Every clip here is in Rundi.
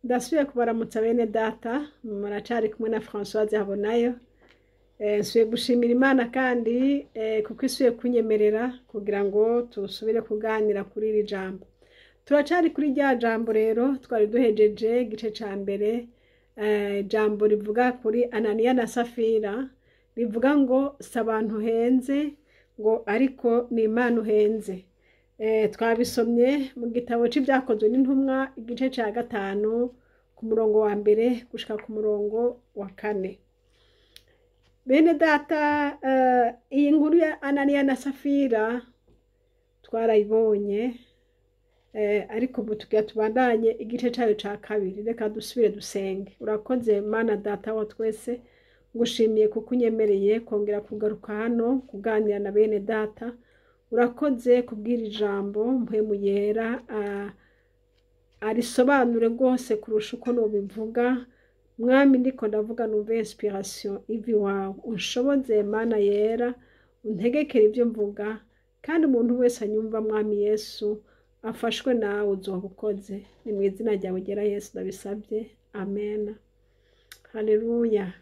Ndasubiye kubaramutsa bene data, muracari kumwe na Françoise Habonayo. Nsubiye gushimira Imana kandi kuko isubiye kunyemerera kugira ngo tusubire kuganira kuri iri jambo. Turacari kuri rya jambo rero twari duhejeje igice ca mbere, jambo rivuga kuri Ananiya na Safira, rivuga ngo si abantu uhenze, ngo ariko ni Imana uhenze. Twabisomye mu gitabo c'Ivyakozwe n'Intumwa igice ca 5 ku murongo wa 1 gushika ku murongo wa 4. Bene data, iyi nkuru ya Ananiya na Safira twarayibonye, ariko ubu tugira tubandanye igice cayo ca 2. Reka dusubire dusenge. Urakoze Mana data wa twese, ngushimiye kuko unyemereye kongera kugaruka hano kuganira na bene data. Urakoze kubwira ijambo Mpwemu Yera arisobanure rwose kurusha uko nobivuga. Mwami, ndiko ndavuga numve inspiration iva iwawe, unshoboze Mana Yera, untegekere ibyo mvuga, kandi umuntu wese anyumva Mwami Yesu afashwe nawe uzoba ukoze. Ni mu izina ryawe ryera Yesu ndabisabye, amen. Haleluya.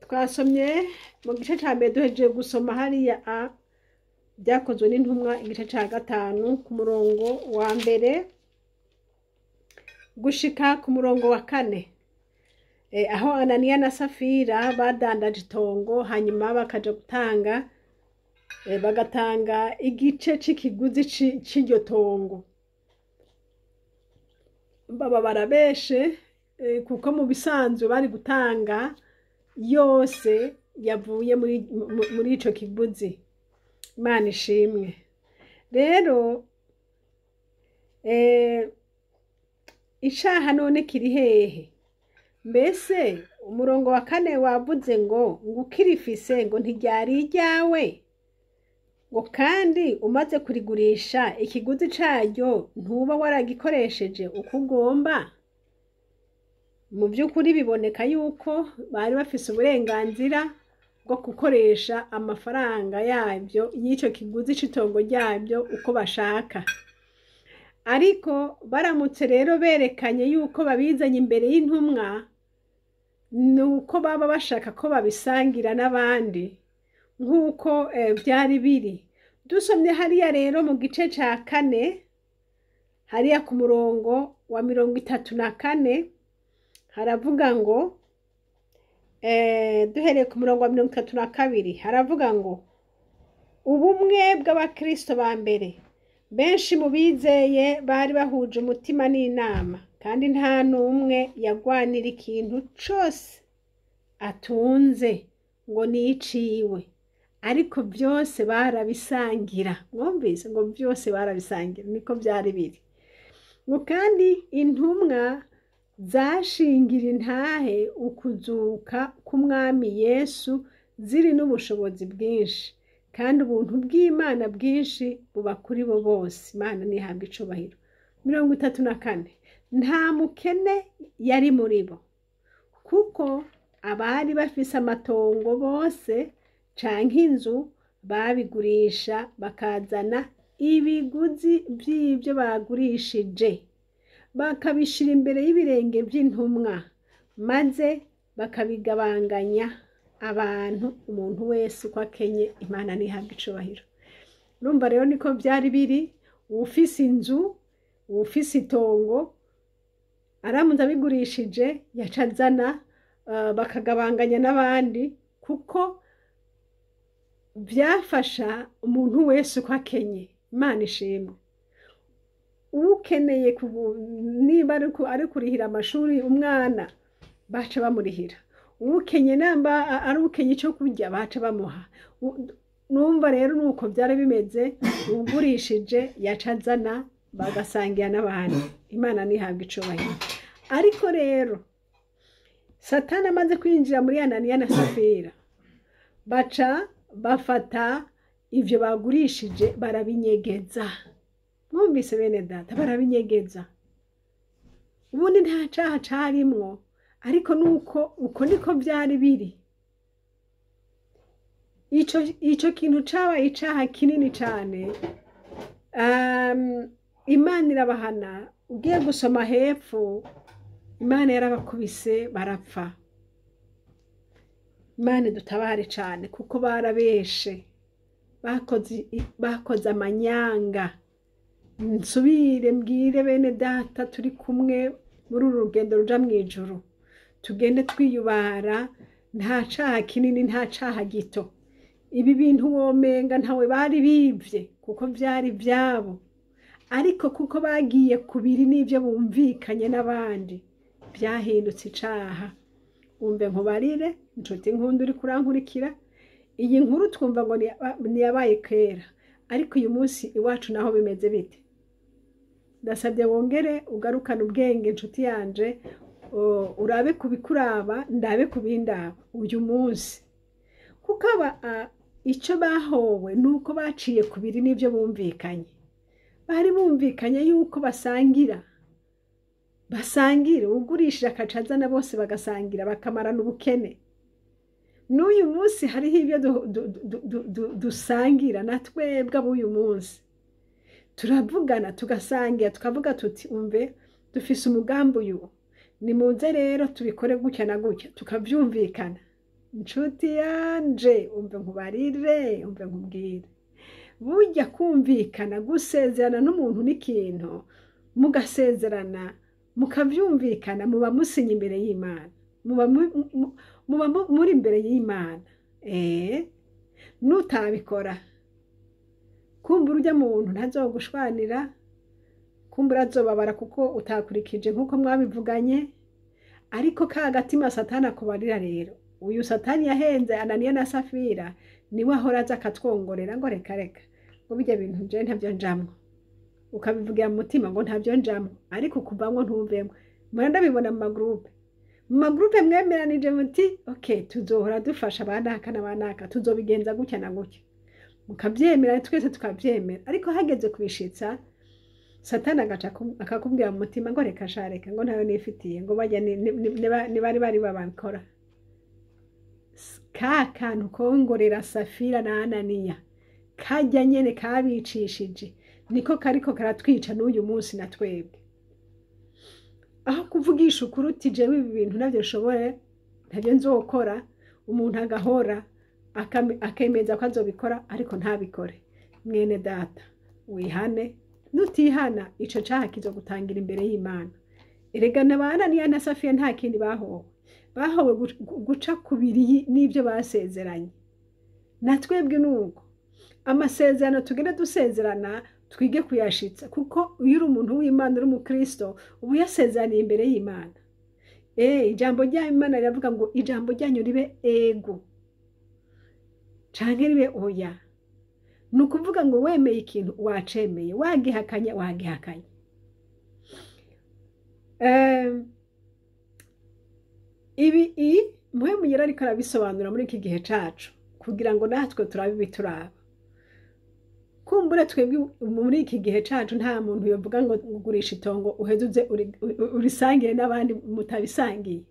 Twasomye mu gice ca mbere, duhejeje gusoma hariya a Byakozwe n'Intumwa igice ca 5 ku murongo wa 1 gushika ku murongo wa 4, aho Ananiya na Safira badandaje itongo, hanyuma bakaja gutanga, bagatanga igice c'ikiguzi c'iryo tongo. Baba barabeshe, kuko mu bisanzwe bari gutanga yose yavuye muri ico kiguzi. Imana ishimwe. Rero icaha none kiri hehe? Mbese umurongo wa 4 wavuze ngo ukirifise ngo ntiryari iryawe, ngo kandi umaze kurigurisha ikiguzi caryo ntuba waragikoresheje uko ugomba. Mu by'ukuri biboneka yuko bari bafise uburenganzira bwo gukoresha amafaranga yabyo y'icyo kiguzi c'itongo ryabyo uko bashaka. Ariko baramutse rero berekanye yuko babizanye imbere y'intumwa, ni uko baba bashaka ko babisangira n'abandi nk'uko byari biri. Dusomye hariya rero mu gice ca 4 hariya ku murongo wa 34 haravuga ngo, duhereye ku murongo wa 32 haravuga ngo ubumwe bw'abakristo ba mbere, benshi mu bizeye bari bahuje umutima n'inama, kandi nta n'umwe yagwanira ikintu cose atunze ngo niciwe, ariko byose barabisangira. Mwumvise ngo byose barabisangira, niko byari biri. Ngo kandi intumwa zashingira intahe ukuzuka k'umwami Yesu ziri n'ubushobozi bwinshi, kandi ubuntu bw'Imana bwinshi buba kuri bo bose. Imana ntihabwe icubahiro. 34 nta mukene yari muri bo, kuko abari bafise amatongo bose canke inzu babigurisha bakazana ibiguzi by'ibyo bagurishije, bakabishira imbere y'ibirenge by'intumwa, maze bakabigabanganya abantu, umuntu wese uko akenye. Imana ntihabwe icubahiro. Urumva rero niko byari biri. Uwufise inzu, uwufise itongo, aramutse abigurishije yaca azana, bakagabanganya n'abandi, kuko byafasha umuntu wese uko akenye. Imana ishimwe. Ukeneye niba ari kurihira amashuri umwana, baca bamurihira. Ukenye namba ari ukenye icyo kurya, baca bamuha. Numva rero nuko byari bimeze, ugurishije yaca azana bagasangira n'abandi. Imana ntihabwe icubahiro. Ariko rero Satani amaze kwinjira muri Ananiya na Safira, baca bafata ivyo bagurishije barabinyegeza. Mwumvise bene data, barabinyegeza. Ubundi nta caha carimwo, ariko nuko uko niko byari biri. Ico kintu cabaye icaha kinini cane. Imana irabahana. Ugiye gusoma hepfo, Imana yarabakubise barapfa. Imana idutabare cane, kuko barabeshe, bakoze amanyanga. Nsubire mbwire bene data turi kumwe muri uru rugendo ruja mw'ijuru, tugende twiyubara, nta caha kinini nta caha gito. Ibi bintu womenga ntawe bari bivye, kuko vyari vyabo, ariko kuko bagiye kubiri n'ivyo bumvikanye n'abandi, vyahindutse icaha. Umve nkubarire inshuti nkunda uri kurankurikira, iyi nkuru twumva ngo niyabaye kera, ariko uyu munsi iwacu naho bimeze bite? Ndasabye wongere ugarukane ubwenge inshuti yanje, urabe kubikuraba, ndabe kubindaba uyu munsi, kuko icyo bahowe nuko baciye kubiri n'ivyo bumvikanye. Bari bumvikanye yuko basangira, ugurishije akaca azana bose bagasangira, bakamarana ubukene. N'uyu munsi hariho ibyo dusangira na twebwe ab'uyu munsi, turavugana tugasangira, tukavuga tuti umve dufise umugambi uyu, nimuze rero tubikore gutya na gutya, tukavyumvikana. Inshuti yanje, umve nkubarire, umve nkubwire, burya kumvikana, gusezerana n'umuntu n'ikintu, mugasezerana mukavyumvikana, muba musinye imbere y'Imana, muba muri imbere y'Imana. Nutabikora kumbura ujya muntu ntazogushwanira, kumbura azobabara kuko utakurikije nkuko mwabivuganye. Ariko ka gatima Satani akubarira rero, uyu Satani yahenze Ananiya na Safira, niwe ahora aza akatwongorera ngo reka reka, ngo bijya bintu je ntavyo njamwo, ukabivugira mu mutima ngo ntavyo njamwo, ariko kuvamwo ntuvemwo. Mura ndabibona mu magroupe, mu magroupe mwemeranije muti okay, tuzohora dufasha abanaka n'abanaka, tuzobigenza gutya na gutya, mukavyemera, twese tukavyemera. Ariko hageze kubishitsa, Satani agaca akakubwira mu mutima ngo reka shareka, ngo ntayo nifitiye, ngo bajya nibari bari babikora. Ka kantu kongorera Safira na Ananiya kajya nyene kabicishije, niko kariko karatwica n'uyu munsi na twebwe. Aho kuvugisha ukuri uti jewe ibi bintu navyo nshobore, ntavyo nzokora, umuntu agahora akemeza ko azobikora ariko ntabikore. Mwene data, wihane, nutihana ico caha kizogutangira imbere y'Imana. Erega na ba Ananiya na Safira nta kindi bahowe, bahowe guca kubiri n'ivyo basezeranye. Na twebwe nuko amasezerano tugenda dusezerana twige kuyashitsa, kuko iyo uri umuntu w'Imana, uri umukristo, uba uyasezeraniye imbere y'Imana. Ijambo ry'Imana riravuga ngo ijambo ryanyu ribe ego canke ribe oya. Ni ukuvuga ngo wemeye ikintu wacemeye, wagihakanye wagihakanye. Ibi Mpwemu Yera ariko arabisobanura muri iki gihe cacu, kugira ngo natwe turabe ibituraba. Kumbure twebwe muri iki gihe cacu nta muntu yovuga ngo gurisha itongo uheze uze urisangire n'abandi mutabisangiye,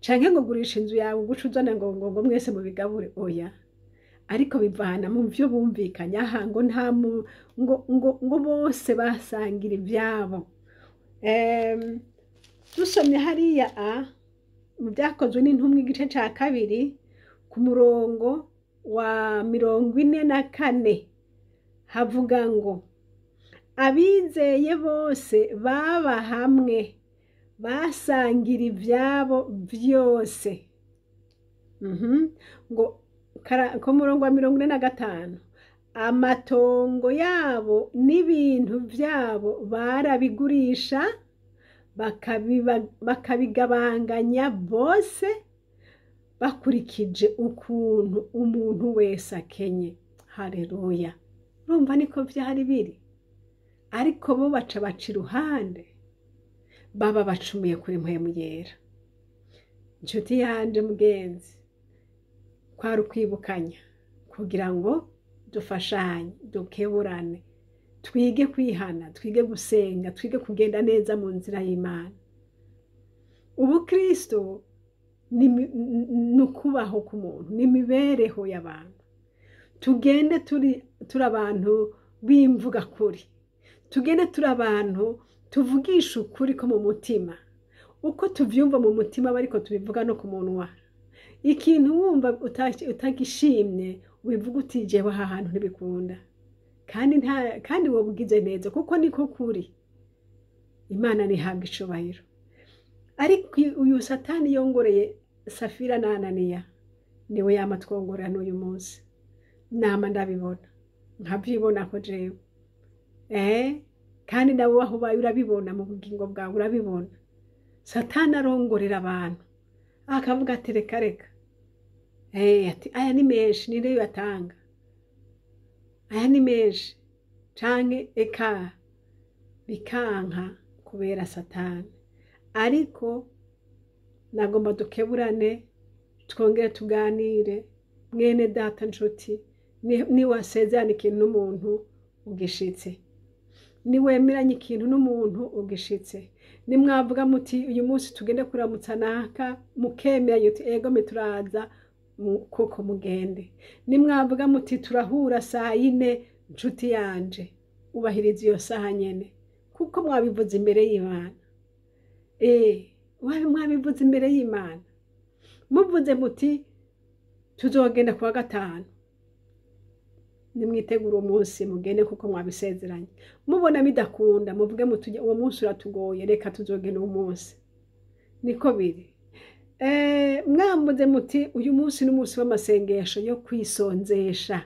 canke ngo gurisha inzu yawe uguce uzane ngo ngo mwese mubigabure, oya. Ariko bivana mu vyo bumvikanye, aha ngo nta ngo ngo ngo bose basangira ivyabo. Dusomye hariya mu Byakozwe n'Intumwa igice ca 2 ku murongo wa 44, havuga ngo abizeye bose baba hamwe, basangira ivyabo vyose. Ngo ku murongo wa 45, amatongo yabo n'ibintu vyabo barabigurisha, bakabigabanganya bose bakurikije ukuntu umuntu wese akenye. Haleluya! Urumva niko vyari biri, ariko bo baca baca iruhande, baba bacumuye kuri Mpwemu Yera. Inshuti yanje mugenzi, kwari ukwibukanya kugira ngo dufashanye, dukeburane, twige kwihana, twige gusenga, twige kugenda neza mu nzira y'Imana. Ubukristo ni ukubaho k'umuntu, ni imibereho y'abantu. Tugende turi abantu b'imvuga kuri, tugende turi abantu Tuvugishe ukuri ko mu mutima, uko tuvyumva mu mutima aba ariko tubivuga no ku munwa. Ikintu wumva utagishimye ubivuga uti jewe aha hantu ntibikunda, kandi nta kandi wowe ugize neza kuko niko kuri. Imana ntihabwa icubahiro. Ariko uyu Satani yongoreye Safira na Ananiya, niwe yama twongorera n'uyu munsi. Nama ndabibona, nkavyibona ko jewe. Kandi nawe aho ubaye urabibona mu bugingo bwawe, urabibona. Satani arongorera abantu, akavuga ati reka reka. Ati aya ni menshi, ninde yoyatanga? Aya ni menshi. Canke eka bikanka kubera Satani. Ariko nagomba dukeburane, twongere tuganire, mwene data nshuti, niwasezerana ikintu n'umuntu ugishitse, niwemeranye ikintu n'umuntu ugishitse, nimwavuga muti uyu munsi tugende kuramutsa naka, mukemeranya uti ego me turaza, koko mugende. Nimwavuga muti turahura saa yine, nshuti yanje, ubahiriza iyo saha nyene, kuko mwabivuze imbere y'Imana. Mwabivuze imbere y'Imana. Muvuze muti tuzogenda kuwa gatanu, nimwitegure umunsi mugende kuko mwabisezeranye. Mubona bidakunda muvuge muti uwo munsi uratugoye, reka tuzogenda uwo munsi. Niko biri. Mwavuze muti uyu munsi ni umunsi w'amasengesho yo kwisonzesha,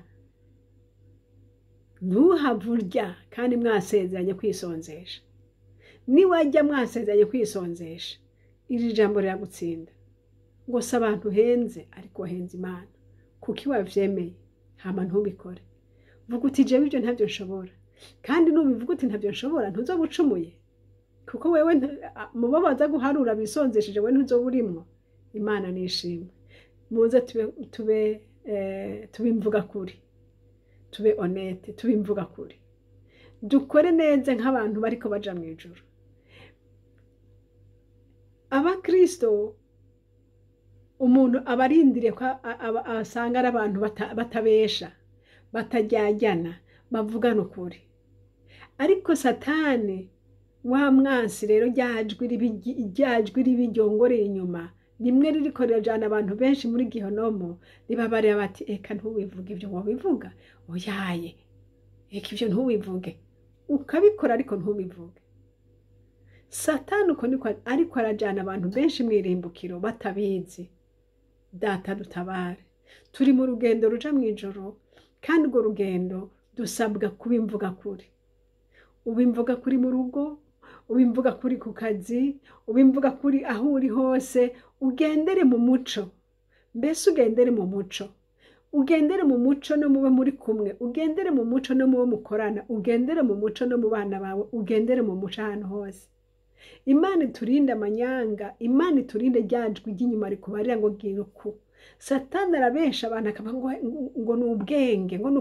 ntuhavurya kandi mwasezeranye kwisonzesha. Niwajya mwasezeranye kwisonzesha, iri jambo riragutsinda. Ngo si abantu uhenze, ariko wahenze Imana, kuko iwavyemeye hama ntubikore. Vuga uti jewe ibyo ntabyo nshobora, kandi nubivuga uti ntabyo nshobora ntuzoba ucumuye, kuko wewe mubo baza guharura bisonzesheje we ntuzoba urimwo. Imana nishimwe. Muze tube tube kuri, tube honete, tube imvuga kuri, dukore neza nk'abantu bariko baja mu ijuru. Abakristo umuntu abarindiriye ko asanga ari abantu batabesha, batajyajyana, bavugana ukuri. Ariko Satani wa mwansi rero ryajwi ribi ryongorera inyuma, rimwe ririko rirajana abantu benshi muri gihonomo, ribabarira bati eka ntubivuge ibyo wobivuga, oyaye, eka ibyo ntubivuge, ukabikora ariko ntubivuge. Satani uko niko ariko arajana abantu benshi mw'irimbukiro batabizi. Data dutabare, turi mu rugendo ruja mw'ijoro, kandi urwo rugendo dusabwa kuba imvuga kuri. Uba imvuga kuri mu rugo, uba imvuga kuri ku kazi, uba imvuga kuri aho uri hose, ugendere mu muco. Mbese ugendere mu muco, ugendere mu muco no mube muri kumwe, ugendere mu muco no mube mukorana, ugendere mu muco no mu bana bawe, ugendere mu muco ahantu hose. Imana iturinde amanyanga, Imana iturinde ryajwi ry'inyuma rikubarira ngo gira uku. Satani arabesha abantu akavuga ngo ni ubwenge, ngo ni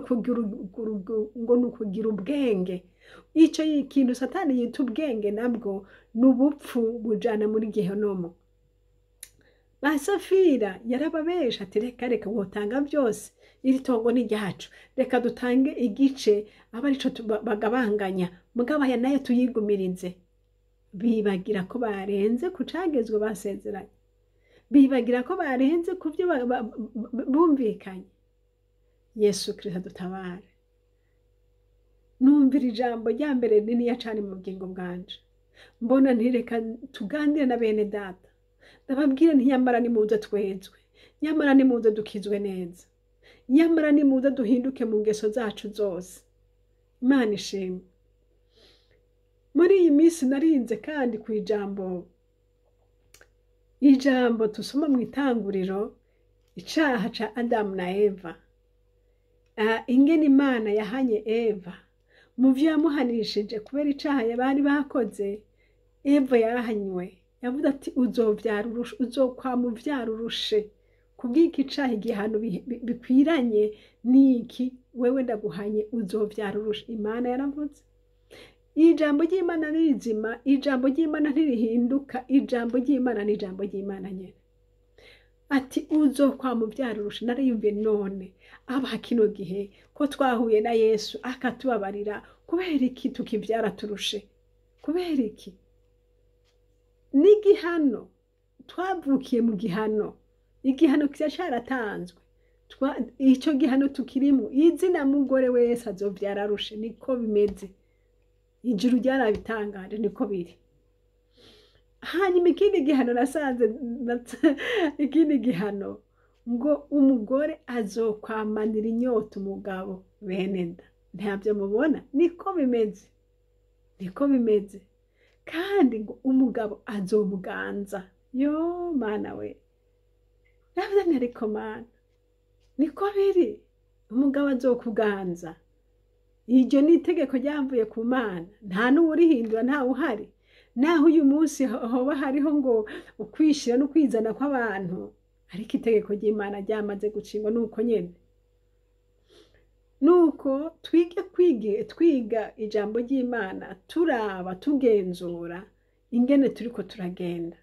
ukugira ubwenge. Ico kintu Satani yita ubwenge nabwo ni ubupfu bujana muri gehinomu. Ba Safira yarababesha ati reka reka wotanga byose, iri tongo ni ryacu, reka dutange igice abe arico bagabanganya, mugabo aya nayo tuyigumirize. Bibagira ko barenze ku cagezwe basezeranye, bibagira ko barenze ku byo bumvikanye. Yesu Kristo dutabare. Numvira ijambo rya mbere rininiya cane mu bugingo bwanje, mbona ntireka tuganire na bene data, ndababwire nti nyamara nimuze twezwe, nyamara nimuze dukizwe neza, nyamara nimuze duhinduke mu ngeso zacu zose. Imana ishimwe. Muri iyi minsi narinze kandi ku ijambo tusoma mu itanguriro, icaha ca Adamu na Eva. Ingene Imana yahanye Eva mu vyo yamuhanishije kubera icaha bari bakoze. Eva yarahanywe, yavuze ati uzovyara urushe, uzokwama uvyara urushe, kubw'iki caha igihano bikwiranye niki, wewe ndaguhanye uzovyara urushe. Imana yaravuze. Ijambo ry'Imana ni rizima, ijambo ry'Imana ntirihinduka, ijambo ry'Imana ni ijambo ry'Imana nyene. Ati uzokwama uvyara urushe. Nariyumviye none aba kino gihe ko twahuye na Yesu akatubabarira, kubera iki tukivyara turushe? Kubera iki? N'igihano, twavukiye mu gihano, igihano kiba caratanzwe, ico gihano tukirimwo. Izina mugore wese azovyara arushe, niko bimeze. Ijuru ryarabitangaje, niko biri. Hanyuma ikindi gihano nasanze, ikindi gihano ngo umugore azokwamanira inyota umugabo. Bene nda, ntabyo mubona? Niko bimeze, niko bimeze. Kandi ngo umugabo azomuganza. Yo Mana we, navuze nti ariko Mana, niko biri, umugabo azokuganza. Iryo ni itegeko ryavuye ku Mana, nta n'uwurihindura, ntawe uhari. Naho uyu munsi hoba hariho ngo ukwishira no kwizana kw'abantu, ariko itegeko ry'Imana ryamaze gucingwa, nuko nyene. Nuko twige twiga ijambo ry'Imana, turaba, tugenzura ingene turiko turagenda.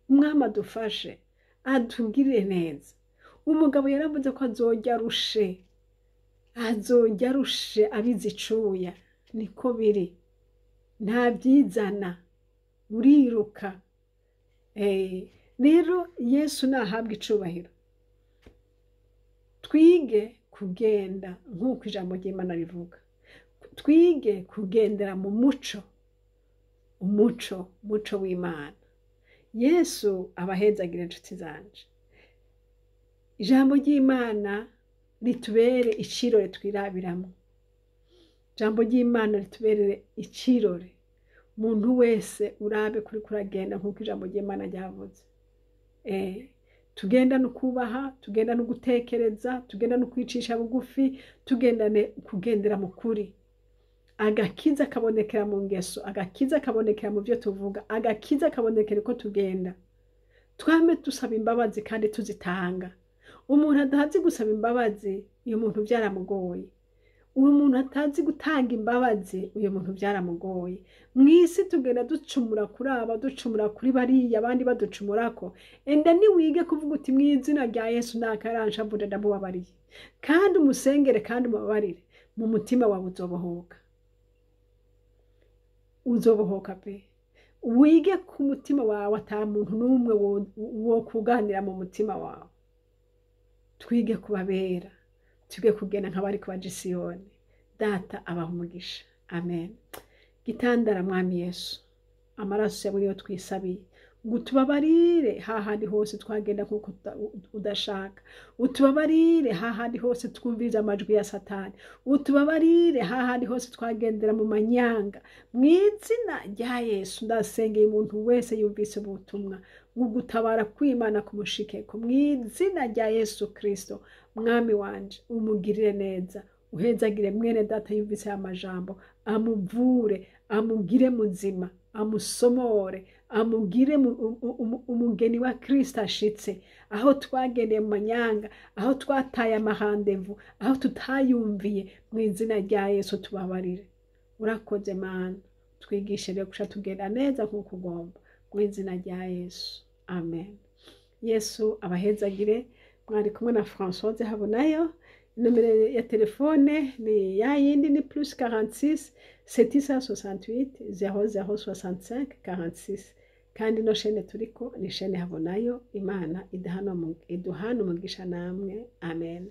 Umwami adufashe, atugirire neza. Umugabo yaravuze ko azorya arushe, azorya arushe abize icuya, niko biri. Nta byizana, uriruka. Rero Yesu nahabwa icubahiro. Twige kugenda nk'uko ijambo ry'Imana rivuga, twige kugendera mu muco, umuco, muco w'Imana. Yesu abahezagire, inshuti zanje. Ijambo ry'Imana ritubere icirore twirabiramo, ijambo ry'Imana rituberere icirore. Umuntu wese urabe kuri kuragenda nk'uko ijambo ry'Imana ryavuze. Tugenda no kubaha, tugenda no gutekereza, tugenda no kwicisha bugufi, tugendane kugendera mu kuri. Agakiza kabonekera mu ngeso, agakiza kabonekera mu byo tuvuga, agakiza kabonekera uko tugenda. Twame dusaba imbabazi kandi tuzitanga. Umuntu atazi gusaba imbabazi, uyu muntu byaramugoye. Uwo muntu atazi gutanga imbabazi, uyu muntu byaramugoye. Mu isi tugenda ducumura kuri aba, ducumura kuri bariya, abandi baducumurako. Enda niwige kuvuga uti mu izina rya Yesu nakaranshavuje, ndamubabariye, kandi umusengere kandi umubabarire. Mu mutima wawe uzobohoka, uzobohoka pe. Wige ku mutima wawe ata muntu n'umwe wo kuganira mu mutima wawe. Twige kubabera, twige kugenda nk'abari ku bagisiyoni. Data abaha umugisha, amen. Gitandara Mwami Yesu, amaraso yawe niyo twisabiye ngo utubabarire hahandi hose twagenda nk'uko udashaka, utubabarire hahandi hose twumviriza amajwi ya Satani, utubabarire hahandi hose twagendera mu manyanga. Mu izina rya Yesu ndasengeye umuntu wese yumvise ubutumwa ngo gutabara kw'Imana kumushikeko. Mu izina rya Yesu Kristo, Mwami wanje, umugirire neza, uhezagire mwene data yumvise aya majambo, amuvure, amugire muzima, amusomore, amugire umugeni wa Kristo ashitse. Aho twagendeye mu manyanga, aho twataye amahandevu, aho tutayumviye, mu izina rya Yesu tubabarire. Urakoze Mana, twigishe rero kusha tugenda neza nk'uko ugomba. Mu izina rya Yesu, amen. Yesu abahezagire. Mwari kumwe na Françoise Habonayo. Nomero ya telefone ni ya yindi, ni +46 768 00 65 46. Kandi no chaîne turiko ni chaîne Habonayo. Imana iduhana umugisha namwe, amen.